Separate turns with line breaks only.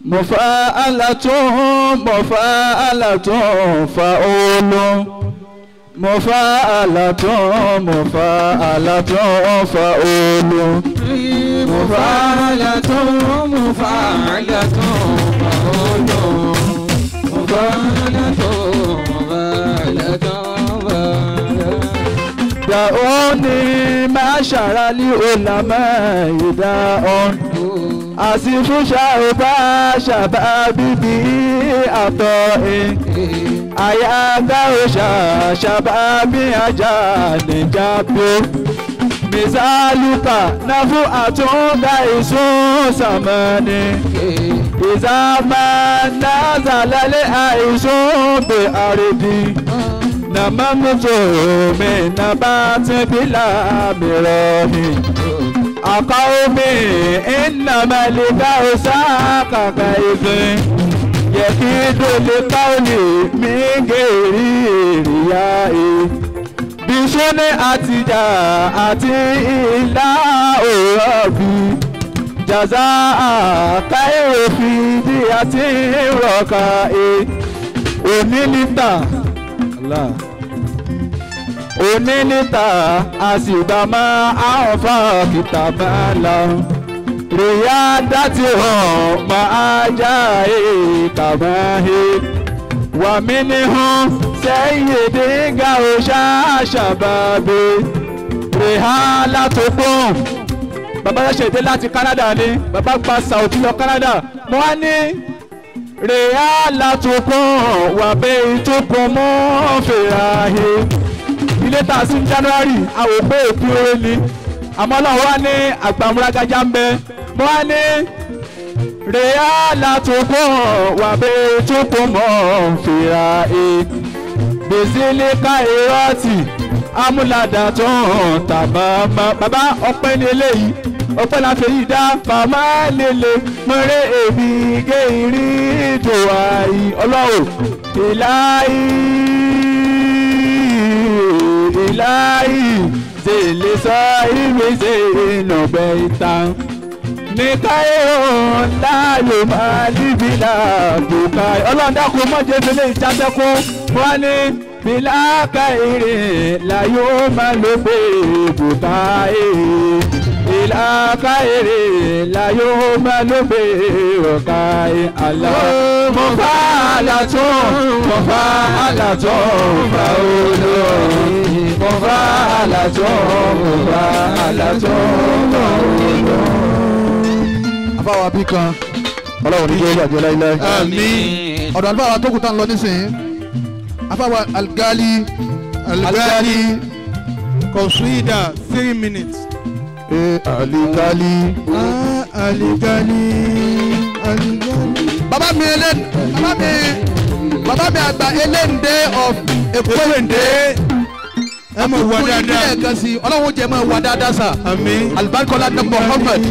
Mufa'alatun mufa'alatun fa'ulun mufa'alatun mufa'alatun fa'ulun
mufa'alatun mufa'alatun fa'ulun mufa'alatun mufa'alatun fa'ulun.
Da'uni ma'ashara li ulama ida'un asifu sha'ba shababi atoin ayada sha shababi ajani jabu misaluka nafu atun gaisun samani izama nazalale aisun bi aridi namamuto mi nabati bila mirohi akawmi innamalika osaka kaizin yekidu likauli mingeri riyae bishone atija ati ila orobi jazaa kairu fidi ati rokae onilita Allah onílítà àsìgbàmọ́ àwọn fọ́ọ̀kìtà máa lọ. Rìyá dátì hàn máa já èèkà máa he. Wà mí ní hàn sẹ́yìn ìdíngà òṣà ṣàbàbí. Rìhá látòkùn. Bàbá ṣẹ̀ṣẹ̀ dé láti Canada ni. Bàbá gba Saudi lọ Canada. Mo wá ní rìhá látòkùn wà bẹ́ ìtókùn mọ́ fèrè. Ilé tá a sí January àwọn òpó òpin oore ni àmọ́ náà wá ní àgbàmúragájá ń bẹ wọ́n á ní rèé látòkùn wà bẹ́ẹ̀ tó kún mọ́ fìrà e bèsílíkà ìrọ́tì amúlàdà tó ń tà mọ́mọ́ bàbá ọpẹ́ ní eléyìí ọpẹ́ la fèyí dá màmá lele mọ́rẹ́ èmi gé ìrí ìdòwà yìí ọlọ́run ìláyìí ilahi zele sọ ìrèsè ìnàgbẹ ìtàn nìkan láàyò máa níbi làbùkà ọlọ́run dákun mọ́jẹ́ fẹlẹ́ ìjásẹ́kún wọ́n ní bíláàkà ìrìn láyò máa ló pé bùkà ìlàkà ìrìn láyò máa ló pé ọ̀kà àlá. Mọ̀fá àlàtún mọ̀fá àlàtún fà olú mọ̀fá àlàtún mọ̀fá àlàtún fà olú.
Afáwa bí kan ọlọ́run ní jẹ́ ìyàjẹ́ láíláí.
Àmín.
Ọ̀dọ̀ àlùfáà wa tó kù tá ń lọ nísìnyí. Afáwa Algali
Algali consider 3 minutes.
Aligali.
Aligali Aligali.
Bàbá mi bàbá mi àgbà Eléǹdé of Èkóǹdé.
Ẹ mọ̀ wá dáadáa.
Ọlọ́run jẹ́ mọ̀ wá dáadáa sà.
Àmín.
Alibarikola ní Muhammad.